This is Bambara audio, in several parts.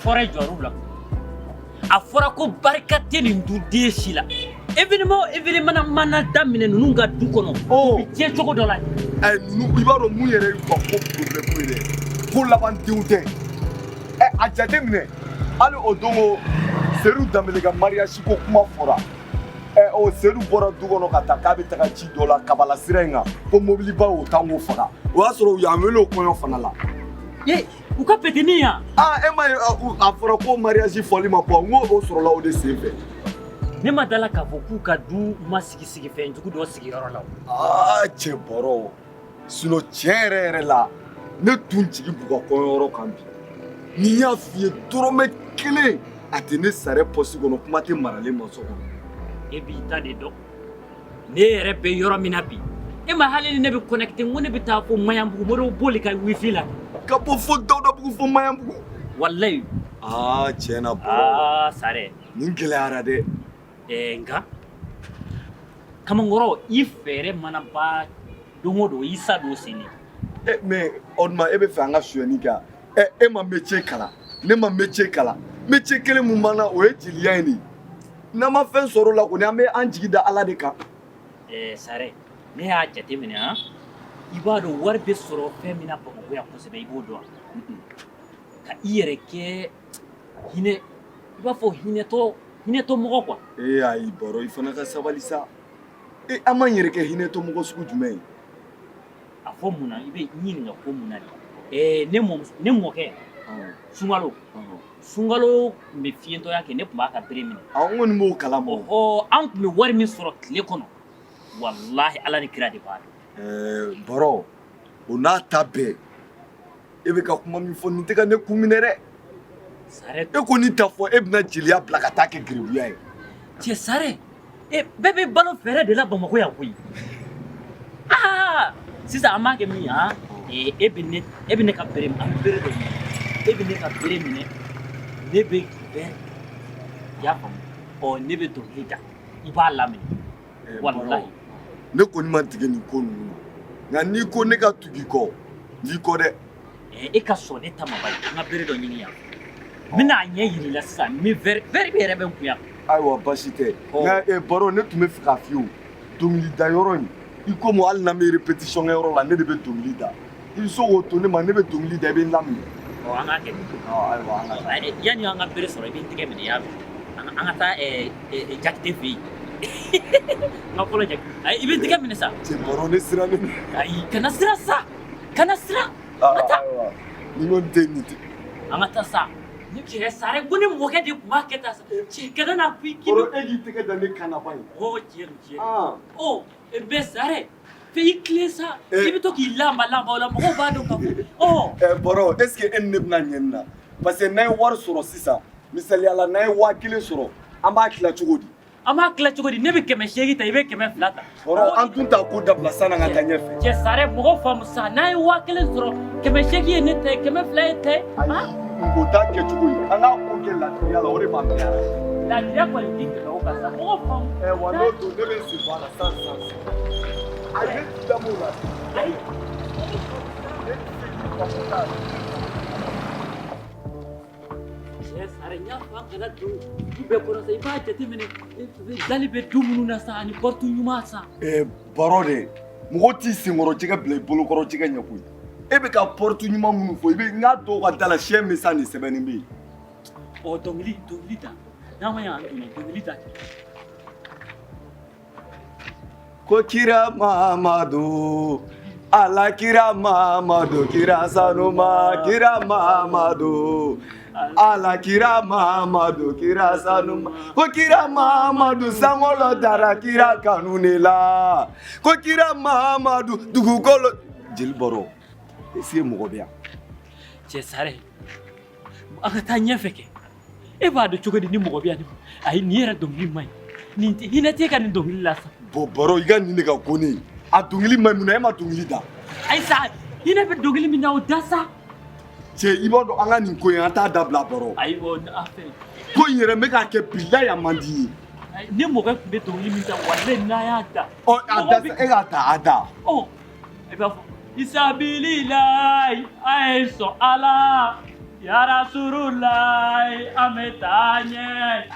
fɔra jɔyɔrɔ la. A fɔra ko barika tɛ nin du den si la. Événement o événement mana daminɛ ninnu ka du kɔnɔ, u bɛ tiɲɛ cogo dɔ la. Ɛ, ninnu, i b'a dɔn mun yɛrɛ y'u ka ko problème ye dɛ? Ko laban denw tɛ. Ɛ, a jateminɛ, hali o don ko Seydou Danbele ka mariage ko kuma fɔra. Ɛ, o Seydou bɔra du kɔnɔ ka taa k'a bɛ taga ci dɔ la Kabala sira in kan, ko mobiliba y'o tan k'o faga. O y'a sɔrɔ u y'an wele o kɔɲɔ fana la. Ye, u ka petini yan. Aa, e ma ye, a fɔra ko mariage fɔli ma bɔ, n ko o sɔrɔla o de sen fɛ. Ne ma dala k'a fɔ k'u ka du ma sigi sigi fɛn jugu dɔ sigiyɔrɔ la o. Aa, cɛ bɔrɔ, sinon tiɲɛ yɛrɛ yɛrɛ la, ne tun jigi b'u ka kɔɲɔyɔrɔ kan bi. Ni n y'a f'i ye, dɔrɔmɛ kelen a tɛ ne sara pɔsi kɔnɔ, kuma tɛ maralen ma so kɔnɔ. E b'i ta de dɔn. Ne yɛrɛ bɛ yɔrɔ min na bi, e ma hali ni ne bɛ connecté, n ko ne bɛ taa fo Maɲanbugu, Moribo boli ka wifi la. Ka bɔ fo Dawudabugu fo Maɲanbugu? Walayi. Aa, tiɲɛ na bɔrɔ. Aa, Sare. Nin gɛlɛyara dɛ. Ɛɛ, nka kamankɔrɔ, i fɛɛrɛ mana ban don o don, i sa don sen de. E, mais o tuma e bɛ fɛ an ka sonyɛni kɛ? Ɛ, e ma métier kalan, ne ma métier kalan. Métier kelen mun b'an na, o ye jeliya in de ye. N'an ma fɛn sɔrɔ o la kɔni, an bɛ an jigi da Ala de kan. Ɛɛ Sare, ne y'a jateminɛ, han, i b'a dɔn wari bɛ sɔrɔ fɛn min na Bamakɔ yan kosɛbɛ, i b'o dɔn wa? Ka i yɛrɛ kɛ hinɛ, i b'a fɔ hinɛtɔ, hinɛtɔ mɔgɔ quoi. Ee, ayi bɔrɔ, i fana ka sabali sa. E, an m'an yɛrɛ kɛ hinɛtɔ mɔgɔ sugu jumɛn ye? A fɔ mun na? I bɛ n ɲininka ko mun na de? Ɛɛ, ne mɔmuso, ne mɔkɛ Sunkalo, Sunkalo tun bɛ fiyentɔya kɛ, ne tun b'a ka bere minɛ. Awɔ, n kɔni b'o kalama o. Ɔhɔ, an tun bɛ wari min sɔrɔ tile kɔnɔ, walahi, Ala ni kira de b'a dɔn. Ɛɛ bɔrɔ, o n'a ta bɛɛ, e bɛ ka kuma min fɔ nin tɛ ka ne kun minɛ dɛ. Sare. E ko nin ta fɔ, e bɛna jeliya bila ka taa kɛ geribuya ye. Cɛ Sare, e bɛɛ bɛ balo fɛɛrɛ de la Bamakɔ yan koyi. Aa, sisan an b'a kɛ min ye, han, e bɛ ne ka bere, an bɛ bere dɔ ɲini. E bɛ ne ka bere minɛ, ne bɛ bɛɛ, i y'a faamu? Ɔ, ne bɛ dɔnkili da, i b'a laminɛ. Walahi. Ne kɔni ma dege nin ko ninnu na, nka n'i ko ne ka tugu i kɔ, n t'i kɔ dɛ. E ka sɔn ne ta ma bali, an ka bere dɔ ɲini yan. N bɛna a ɲɛ yir'i la sisan, ni verre verre yɛrɛ bɛ n kun yan. Ayiwa, basi tɛ. Nka baro, ne tun bɛ fɛ k'a f'i ye, o dɔnkilida yɔrɔ in, i komi hali n'an bɛ répétition kɛ yɔrɔ la, ne de bɛ dɔnkili da. I bɛ se k'o to ne ma, ne bɛ dɔnkili da, i bɛ n laminɛ. Ɔ, an k'a kɛ ten. Ayiwa, an ka taa. Yanni an ka bere sɔrɔ, i bɛ n tɛgɛ minɛ, i y'a mɛn? An ka taa Jakite fɛ yen. N ka fɔlɔ Jakite. Ayi, i bɛ n tɛgɛ minɛ sa. Cɛ baro, ne sirannen don. Ayi, kana siran sa, kana siran. An ka taa. Ayiwa, ni kɔni tɛ nin tɛ. An ka taa sa. Ni cɛ Sare, ko ne mɔkɛ de tun b'a kɛ tan sa. Cɛ, kana na fɔ i k'i Baro, e k'i tɛgɛ da ne kan na ban ye. Ɔ, tiɲɛ don, tiɲɛ don. Ɔ, bɛ Sare, fɛ i tilen sa. I bɛ to k'i lamba lamba o la, mɔgɔw b'a dɔn k'a fɔ ɔ. Ɛ baro, est ce que e ni ne bɛna ɲɛ nin na? Parce que n'an ye wari sɔrɔ sisan, misaliya la, n'an ye 1000 sɔrɔ, an b'a tila cogo di? An b'a tila cogo di? Ne bɛ 800 ta, i bɛ 200 ta. Baro, an tun t'a ko dabila sanni an ka taa ɲɛfɛ. Cɛ Sare, mɔgɔ faamu sa, n'an ye 1000 sɔrɔ, 800 ye ne ta ye, 200 ye ta ye. Ayi, o t'a kɛcogo ye. An k'a ko kɛ ladiriya la, o de b'an bɛɛ la. Ladiriya kɔni ti tɛmɛ o kan sa, mɔgɔ faamu. Ɛ wa, n'o don, ne bɛ n sen bɔ a la sisan sisan sisan. Ayi, ne ti da m'o la. Ayi. Ne ti se k'i ban ko t'a la. Cɛ Sare, n y'a fɔ an kana don du bɛɛ kɔnɔ sa, i b'a jateminɛ dali bɛ du minnu na sa, ani porte ɲuman sa. Ɛ baro de, mɔgɔ t'i senkɔrɔ jɛgɛ bila i bolokɔrɔ jɛgɛ ɲɛ koyi. E bɛ ka porte ɲuman minnu fɔ, i bɛ n k'a dɔw ka da la, siyɛn bɛ sa nin sɛbɛnni bɛ yen. Ɔ, dɔnkili, dɔnkili da, n'a ma ɲɛ an donna, dɔnkili da. Ko kira Mamadu, Ala kira Mamadu, kira sanuma, kira Mamadu, Ala kira Mamadu, kira sanuma, ko kira Mamadu, sankolo dara kira kanu de la, ko kira Mamadu, dugukolo. Jeli baro, est ce que mɔgɔ bɛ yan? Cɛ Sare, an ka taa ɲɛfɛ kɛ. E b'a dɔn cogo di ni mɔgɔ bɛ yan? Ayi, nin yɛrɛ dɔnkili man ɲi, nin tɛ hinɛ tɛ ka nin dɔnkili la sa. Bon baro, i ka nin de ka go ne ye. A dɔnkili man ɲi mun na? E ma dɔnkili da. Ayi sa, hinɛ bɛ dɔnkili min na, o da sa. Cɛ, i b'a dɔn, an ka nin ko in, an t'a dabila baro. Ayi, o a fɛ. Ko in yɛrɛ, n bɛ k'a kɛ bilayi, a man di n ye. Ne mɔkɛ tun bɛ dɔnkili min da, walayi, n'a y'a da. Ɔ, a da sa, e k'a ta, a da. Ɔ, i b'a fɔ isabililayi, a ye sɔn Ala, yarasurulayi. An bɛ taa ɲɛ.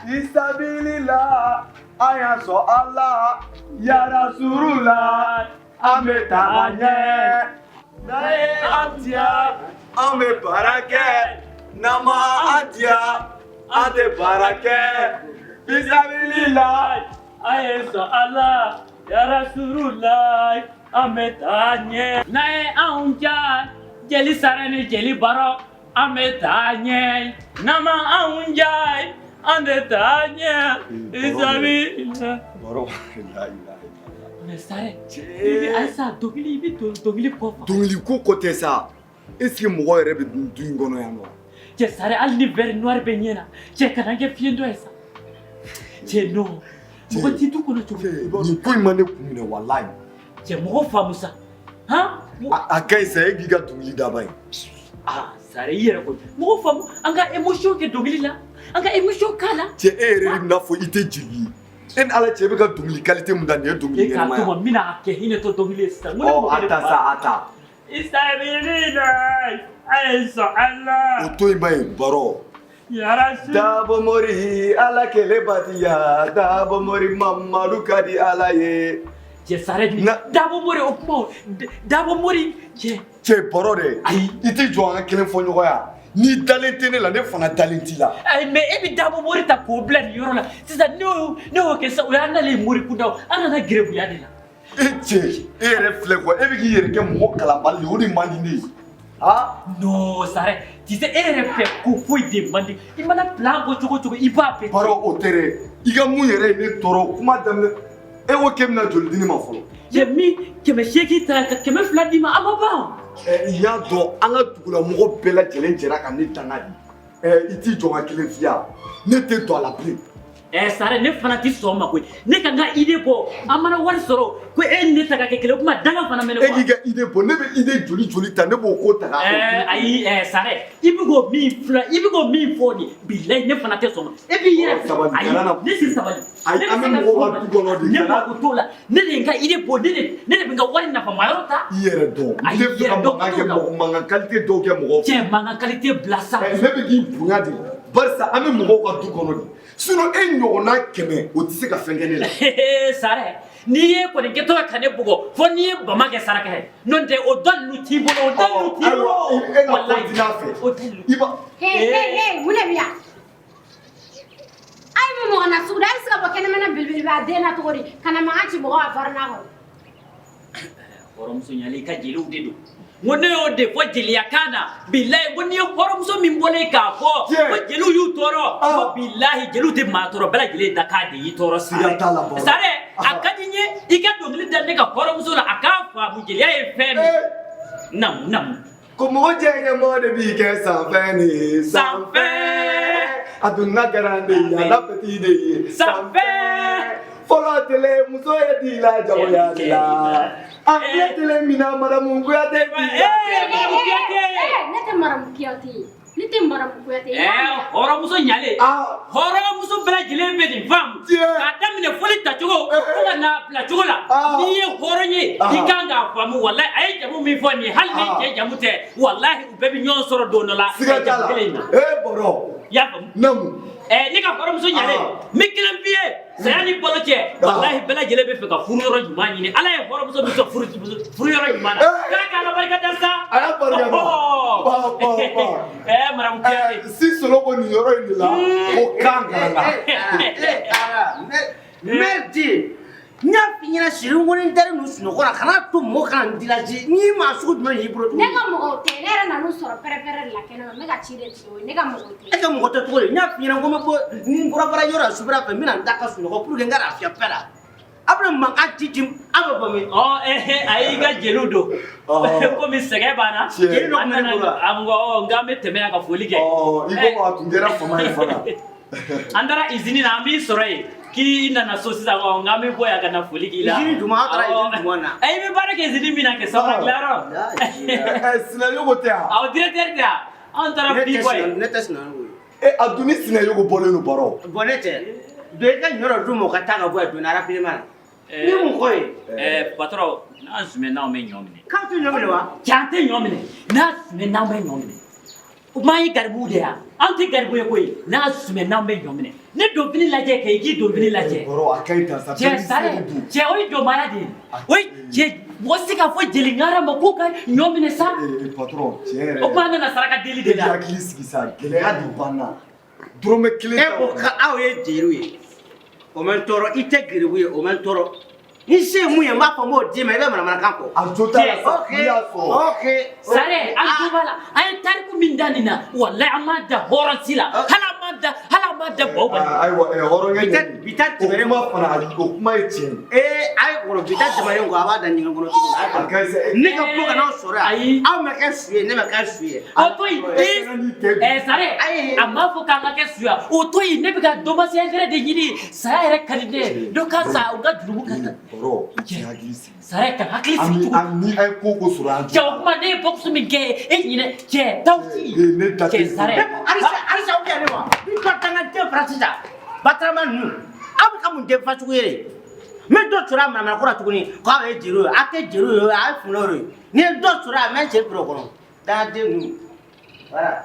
Isabilila, an y'a sɔn Ala, yarasurula, an bɛ taa ɲɛ. N'a ye an diya, an bɛ baara kɛ. N'a ma an diya, an tɛ baara kɛ. Fisabilila. A ye sɔn Ala, yarasurula, an bɛ taa ɲɛ. N'a ye anw ja, jeli sara ni jeli baro, an bɛ taa ɲɛ. N'a ma anw ja, an tɛ taa ɲɛ. Fisabilila. Baro, la ilaha illallah. Mais Sare, i bɛ halisa dɔnkili, i bɛ dɔnkili kɔ quoi. Dɔnkili ko ko tɛ sa. Est ce que mɔgɔ yɛrɛ bɛ dun du in kɔnɔ yan nɔ? Cɛ Sare, hali ni verre noir bɛ ɲɛ na, cɛ, kana kɛ fiɲɛtɔ ye sa. Cɛ, non. Mɔgɔ t'i du kɔnɔ cogo di? Nin ko in ma ne kun minɛ walayi. Cɛ, mɔgɔ faamu sa. Han? A ka ɲi sa, e k'i ka dɔnkili daba ye. Ah, Sare, i yɛrɛ ko mɔgɔ faamu, an ka émotion kɛ dɔnkili la, an ka émotion k'a la. Cɛ, e yɛrɛ de bɛna fɔ i tɛ jeli ye. E ni Ala cɛ, e bɛ ka dɔnkili qualité mun da nin ye, dɔnkili E k'a ɲɛnama to ye. ma, n bɛna a kɛ hinɛ tɔ dɔnkili ye sisan. N ko ne Ɔ mɔkɛ a de ta tun b'a sa, a ta. Isabilila, a ye sɔn Ala. O to yen ba ye, baro. Yarasu. Dabo mori Ala kele batiya, Dabo mori Mamadu ka di Ala ye. Cɛ Sare, Dabo Mori, o kuma, Dabo Mori, cɛ. Cɛ, baro dɛ. Ayi. I tɛ jɔ an ka kelen fɔ ɲɔgɔn ya. N'i dalen tɛ ne la, ne fana dalen t'i la. Ayi, mais e bɛ Dabo Mori ta k'o bila nin yɔrɔ la sisan, ne y'o kɛ sisan, o y'an nalen mori kunda o, an nana gerebuya de la. E cɛ, e yɛrɛ filɛ quoi, e bɛ k'i yɛrɛ kɛ mɔgɔ kalanbali ye, o de man di ne ye. Ah. Non Sare, tu sais, e yɛrɛ fɛ ko foyi de man di, i mana plan bɔ cogo o cogo, i b'a bɛɛ. Baro, o tɛ dɛ. I ka mun yɛrɛ ye ne tɔɔrɔ kuma daminɛ, e ko k'e bɛna joli di ne ma fɔlɔ? Cɛ, min 800 ta ka 200 d'i ma, a ma ban. Ɛ, i y'a dɔn an ka dugulamɔgɔ bɛɛ lajɛlen jɛra ka ne danga de. Ɛ, i t'i jɔ ka kelen f'i ye, ne tɛ don a la bilen. Ɛ Sare, ne fana tɛ sɔn o ma koyi. Ne ka n ka idée bɔ, an mana wari sɔrɔ ko e ni ne ta ka kɛ kelen, o kuma danga fana bɛ ne E k'i kɔ. ka idée bɔ, ne bɛ idée joli joli ta, ne b'o ko ta k'a. Ɛɛ ayi, ɛ Sare, i bɛ k'o min filɛ, i bɛ k'o min fɔ nin, bilayi, ne fana tɛ sɔn o ma. E b'i yɛrɛ. Sabali, Ayi, kana na. ne tɛ sabali. Ayi, Ne bɛ an bɛ se ka mɔgɔw sɔn o ka ma. du kɔnɔ de, Ne kana- mako t'o la. Ne de ye n ka idée bɔ, ne de bɛ n ka wari nafama yɔrɔ ta. I yɛrɛ dɔn. N Ayi, tɛ fɛ ka yɛrɛ dɔn mankan kɛ t'o la. mɔgɔ, mankan qualité dɔw kɛ mɔgɔw fɛ. Cɛ, mankan qualité bila sa. Ɛ, ne bɛ k'i bonya de, barisa an bɛ mɔgɔw ka du kɔnɔ de. Sinon e ɲɔgɔnna 100, o tɛ se ka fɛn kɛ ne la. Sare, n'i ye kɔni kɛtɔ ka ne bugɔ, fo n'i ye bama kɛ saraka ye, n'o tɛ o dɔ ninnu t'i bolo, o dɔ ninnu t'i Ayiwa, bolo. e ka Walayi. continuer a fɛ. O tɛ ninnu. I b'a. Hey, hey, hey, mun de bɛ yan? A ye mun mɔgɔ na sugu da? A bɛ se ka bɔ kɛnɛmana belebeleba a den na cogo di? Ka na mankan ci mɔgɔw a farinna kɔrɔ. Hɔrɔnmuso ɲalen, i ka jeliw de don. N ko ne y'o de fɔ jeliya kan na, bilayi, n ko n'i ye hɔrɔnmuso min bɔlen k'a fɔ Tiɲɛ. ko jeliw y'u tɔɔrɔ, Ah. ko bilahi, jeliw tɛ maa tɔɔrɔ, bɛɛ lajɛlen da k'a de y'i tɔɔrɔ. Siga t'a la, Baro. Sare, a ka di n ye i ka dɔnkili da ne ka hɔrɔnmuso la, a k'a faamu jeliya ye fɛn min. Ee. Namu, namu. Ko mɔgɔ jɛngɛ mɔgɔ de b'i kɛ sanfɛ ni ye. Sanfɛ. A donna garan de ye, a la petit de ye. Sanfɛ. Fɔlɔ tele, muso ye di la jagoya de la. An filɛ tele min na, madame Kuyate bi la. Ee, Maramu Kuyate. Ne tɛ Maramu Kuyate ye. Ne tɛ Maramu Kuyate ye. Ɛɛ, hɔrɔnmuso ɲalen. Ah. Hɔrɔnmuso bɛɛ lajɛlen bɛ nin faamu. Tiɲɛ. K'a daminɛ fɔli tacogo fo ka n'a bila cogo la. Ah. N'i ye hɔrɔn ye, Ah. i kan k'a faamu, walahi, a ye jamu min fɔ nin ye, hali ni Ah. cɛ jamu tɛ, walahi, u bɛɛ bɛ ɲɔgɔn sɔrɔ don dɔ la. Siga t'a Jamu la. kelen in na. Ee, Baro. I y'a faamu? Namu. Ɛ, ne ka hɔrɔnmuso ɲalen, Ah. n bɛ kelen f'i ye, saya ni balo cɛ, Ah. walahi, bɛɛ lajɛlen bɛ fɛ ka furu yɔrɔ ɲuman ɲini. Ala ye hɔrɔnmuso min sɔn furu yɔrɔ ɲuman na, Eh. k'a k'Ala barika da sa. A y'a barika da. Ɔhɔ. Ba, ba, ba. Ɛ, Maramu Kuyate. Ɛɛ, si solo ko nin yɔrɔ in de la, ko kan kana. Merde! N y'a f'i ɲɛna siri n ko ni n dalen don sunɔgɔ la, kana to mɔgɔ kana n déranger. N'i maa sugu jumɛn y'i bolo Ne tuguni? ka mɔgɔw tɛ, ne yɛrɛ nan'u sɔrɔ pɛrɛ-pɛrɛ de la kɛnɛma, n bɛ ka ci de ci o ye, ne ka mɔgɔw tɛ. E ka mɔgɔ tɛ cogo di? N y'a f'i ɲɛna ko n bɛ bɔ ni n bɔra baara yɔrɔ la sufɛla fɛ, n bɛna n da ka sunɔgɔ pour que n ka lafiya fɛ la. A bɛna mankan ci ci, a bɛ bɔ min? Ɔ, a y'i ka jeliw don. Ɔhɔ. Komi sɛgɛn b'an na. Tiɲɛ. Jeli dɔ An tun bɛ ne nana bolo wa? an ko ɔ, nka an bɛ tɛmɛ yan ka foli kɛ. Ɔ, i ko a tun kɛra fama ye fana. An taara usine na, an b'i sɔrɔ yen k'i nana so sisan, ɔ, nka an bɛ bɔ yan ka na foli k'i la. Usine jumɛn? Aw taara Awɔ. usine jumɛn na? Ɛ, i bɛ baara kɛ usine min na kɛ, samara dilanyɔrɔ. Ɛ, Sinayogo tɛ yan? Awɔ, directeur tɛ yan? Anw taara Ne bi tɛ bɔ yen. sinɛ, ne tɛ sinɛ ko ye. E, a dun ni Sinayogo bɔlen don, Baro. Bon, ne tɛ. Don i ka ɲɔ dɔ d'u ma, u ka taa ka bɔ yan joona rapidement na. Ni mun kɔ ye? Ɛ, patron, n'an sumɛ n'anw bɛ ɲɔ minɛ. K'aw tɛ ɲɔ minɛ wa? Cɛ, an tɛ ɲɔ minɛ. N'a sumɛ n'anw bɛ ɲɔ minɛ. O ma ye garibuw de ya an tɛ garibu ye koyi n'a sumɛ n'an bɛ ɲɔ minɛ ne donfini lajɛ kɛ i k'i donfini lajɛ Kɔrɔ a ka ɲi tan sa. Cɛ sare cɛ o ye jɔnmaya de ye o ye cɛ mɔgɔ tɛ se k'a fɔ jeliŋara ma k'u ka ɲɔ minɛ sa. Ee patron, tiɲɛ yɛrɛ. O tuma an nana saraka deli de E la. Hakili sigi sa, gɛlɛya de banna. Dɔrɔmɛ kelen. E ko k'aw ye jeliw ye, o ma n tɔɔrɔ. I tɛ geribu ye, o ma n tɔɔrɔ. Ni se ye mun ye, n b'a fɔ n b'o d'i ma, i bɛ manamanakan fɔ. A jo t'a la sa, Ok. n'i y'a sɔrɔ. Ok. Sare an jo b'a la, an ye tariku min da nin na, walayi an m'a da hɔrɔn si la, hali an m'a da, hali an m'a da baw bali. Ah, ayiwa hɔrɔnkɛ Bi ta ɲɛ. bi ta O tɛmɛnen kuma fana, ayi, o kuma ye tiɲɛ ye. Ee, a ye kɔrɔ, bi ta tɛmɛnen kɔ, a b'a da ɲɛgɛn kɔnɔ tuguni. A ka ɲi sa. Ne ka bɔ ka n'aw sɔrɔ yan. Ayi. Aw ma kɛ su ye, ne ma kɛ su ye. O to yen. E fana n'i tɛ Ɛ sare Ayi. a m'a fɔ k'an ka kɛ suya, o to yen, ne bɛ ka dommage intérêt de ɲini, saya yɛrɛ ka di ne ye, dɔ ka sa u ka jurumu ka taa. Kɔrɔ, cɛ hakili sigi. Sare ka hakili An sigi ni cogo. An ni an ye ko o ko sɔrɔ an Cɛ, o kuma ne ye boxe min kɛ e ɲinɛ cɛ taw ci. Ee, ne da tɛ. Cɛ sare. Ne ko halisa halisa, aw bɛ yan ne ma n ka dangaden fara sisan, batarama ninnu, aw bɛ ka mun den fa sugu ye de? N bɛ dɔ sɔrɔ a manamana ko la tuguni k'aw ye jeliw ye. Aw tɛ jeliw ye, aw ye funɛw de ye. Ni ye dɔ sɔrɔ a, n bɛ n sen fili o kɔnɔ, dangaden ninnu, voilà.